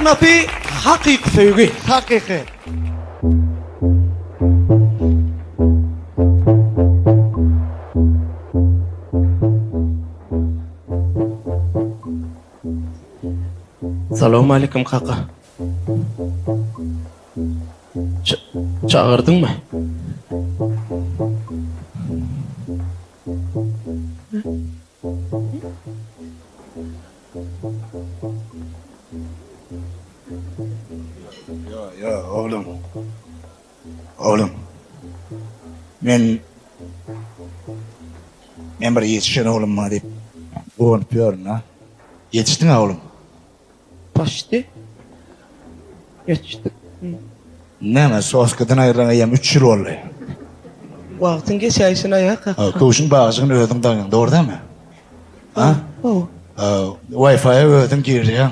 Sahnasy hakyky söýgi. Hakyky. Salowmaleýkim kaka. Çagyrdyňmy? Ýo, ýo, oglum. Oglum. Men Men bir ýetişen oglum bar diýip guwanyp ýörün-a. Ýetişdiň-ä oglum. Paşti. Ýetişdik. Näme, soskadan aýrylan eýýäm üç ýyl boldy. Wagtyň geçäýşini aýa kaka. Köwşüň bagjygyny özüň daňýaň, dogry dälmi? Ha? Hawa. Wi-Fi-a özüň girýäň.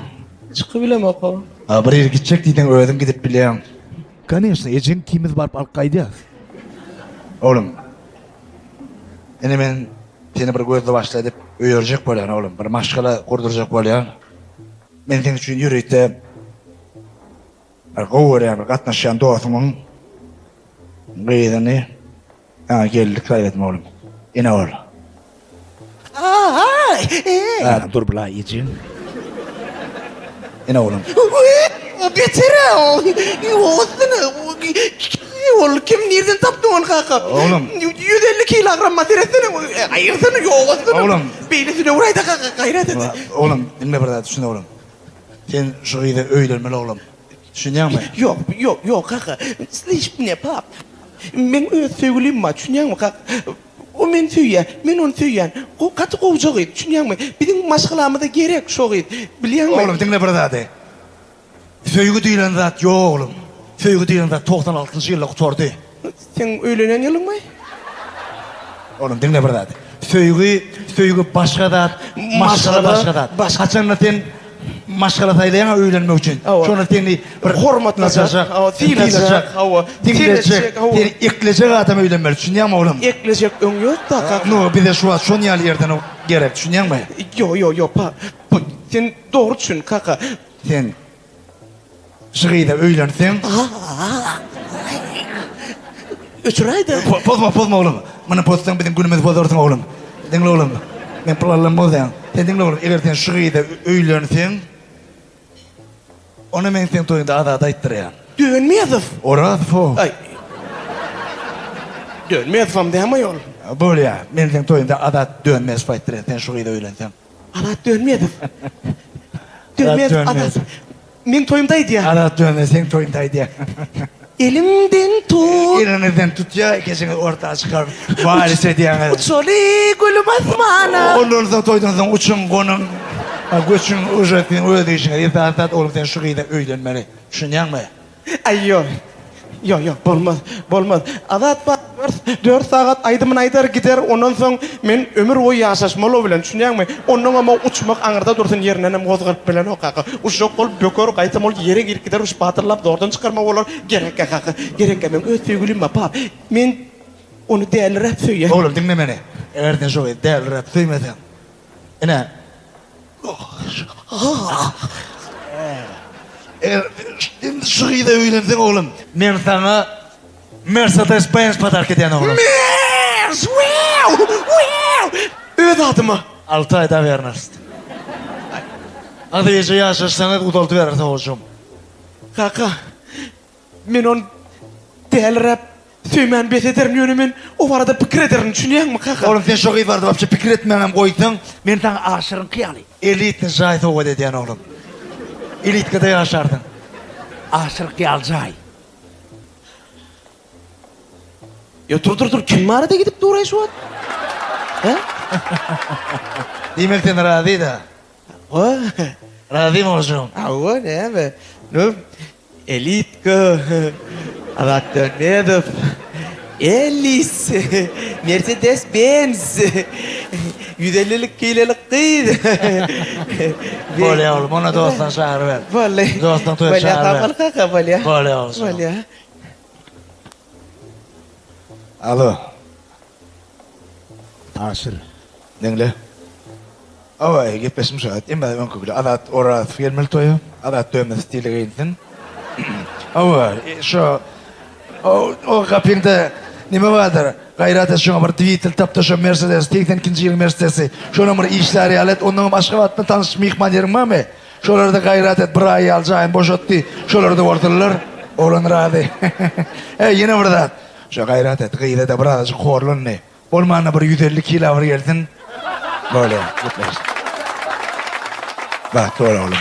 Çykybilemok hawa. Bir ýere gitjek diýseň özüň gidip bilýäň. Koneşno, ejeň ikimiz baryp alyp gaýdýas. Oglum, ine men seni bir gözli başly edip öýerjek bolýan oglum, bir maşgala gurdurjak bolýan. Men seň üçin ýörite bir gowy görýän bir gatnaşýan dostumyň gyzyny saňa gelinlik saýladym oglum. Ine ol. Aý! Dur bulaý ejeň. Ine oglum. O beter-ä o. Ýogasyny. Ol kim nirden tapdyň ony kaka? Oglum. 150 kilogramma seretsene. Aýyrsana ýogasyny. Oglum. Beýlesini öwräýde kaka gaýrat et. Oglum, diňle bir zat düşün oglum. Sen şu gyza öýlenmeli oglum. Düşünýäňmi? Ýok, ýok, ýok kaka. Slyş mne pap. Meň öz söýgülim bar, düşünýäňmi kaka? O meni söýýär, men ony söýýän. Gaty gowja gyz, düşünýäňmi? Biziň maşgalamyza gerek şo gyz, bilýäňmi? Oglum, diňle bir zady. Söýgi diýlen zat ýok, oglum. Söýgi diýlen zat 96 altynjy ýylda gutardy. Seň öýlenen ýylyňmy? Oglum, diňle bir zady. Söýgi, söýgi başga zat, maşgala başga zat. Haçanda sen Maşgala saýlaýaň-a öýlenmek üçin. Şonda seni bir hormatlajak, sylajak, diňlejek, seni eklejek adam öýlenmeli, düşünýäňmi oglum? Eklejek öň ýok-da kaka. No, bize şu wagt şon ýaly ýerden gerek, düşünýäňmi? Ýo, ýo, ýo, pa, sen dogry düşün, kaka. Sen Şu gyza öýlenseň. Öçüräýdä. Pozma, pozma oglum. Muny pozsaň biziň günümizi pozarsyň oglum. Diňle oglum. Men pul allam bozýan. Sen diňle oglum, eger sen şu gyza öýlenseň, onda men seň toýuňda Azat aýtdyrýan. Dönmezow. Orazow. Aý. Dönmezowam dämi ol? Bolýa. Men seň toýuňda Azat Dönmezow aýtdyrýan, sen şu gyza öýlenseň. Azat Dönmezow. Dönmezow Azat. Meň toýumda aýdýar. Azat Dönmez seň toýuňda aýdýar. Elimden tut. Eliňizden tutýar, ikisiňiz orta çykaryp wals edýäňiz. Uçaly gülüm asmana. Ondan soň toýdan soň uçuň, gonuň, göçüň, uje siziň öz işiňiz. Esasy zat oglum sen şu gyza öýlenmeli. Düşünýäňmi? Aý ýok. Ýok, ýok, bolmaz, bolmaz. Azat Baýbars dört sagat aýdymyny aýdar gider, ondan soň men ömür boýy ýaşaşmaly o bilen, düşünýäňmi? Onnoňam o uçmak aňyrda dursun, ýerindenem gozgalyp bilenok kaka. Uçjak bolup böker, gaýtam ol ýere girip gider, uçup batyrlap zordan çykarma bolar. Gerekkä kaka, gerekkä, meň öz söýgülim bar, pap. Men ony däliräp söýýän. Oglum, diňle meni. Eger sen şo gyzy däliräp söýmeseň, ine, Eger indi şu gyza öýlenseň oglum, men saňa Mercedes Benz podark edýän oglum. Merz! Wow! Wow! Öz adyma. Alty aý dawernost. Azyja ýaşaşsaňyz uzaldybereris ogujum. Kaka, Men ony däliräp söýmän bes ederin, ýöne men o barada pikir ederin, düşünýäňmi, kaka? Oglum, sen şo gyz barada wapşe pikir etmäňem goýsaň, men saňa Aşyryňky ýaly elitny jaý sowgat edýän, oglum. Elitkada ýaşarsyň. Aşyryňky ýaly jaý. Ýo, dur, dur, dur, kim barada gidip dur-aý şu wagt? Hä? Diýmek sen razy-da? Hawa. Razymy oglujygym? Hawa, näme? Nu, Elitko, Azat Dönmezow, Ellis, Mercedes Benz, 150-lik kilelik gyz. Bolýa oglum, onda dostlaryňy çagyryber. Boldy. Dostlaryňy toýa Bolýa, çagyryber. sag bol kaka, bolýa. Bolýa oglujygym. Bolýa. Alo. Aşyr. Diňle. Hawa, gepleşim şo. Emma öňki bile Azat Orazow gelmeli toýa. Azat dönme stili geýinsin. Hawa, şo o gapyňda nime bardyr? Gaýrat et şoňa bir dwitel tap-da şo Mercedes, 82-nji ýylyň Mercedesi. Şonam bir işlär ýaly et. Onnoňam Aşgabatdan tanyş myhman ýeriň barmy? Şolarda gaýrat et, bir aý ýaly jaýyny boşatdy. Şolarda bolsunlar. Oglan razy. Äý, ýene bir zat. Şo gaýrat et, gyza-da birazajyk horlandy. Bolmanda bir 150 kilo bir gelsin. Bolýar, gepleşdik. Bagtly bol oglum.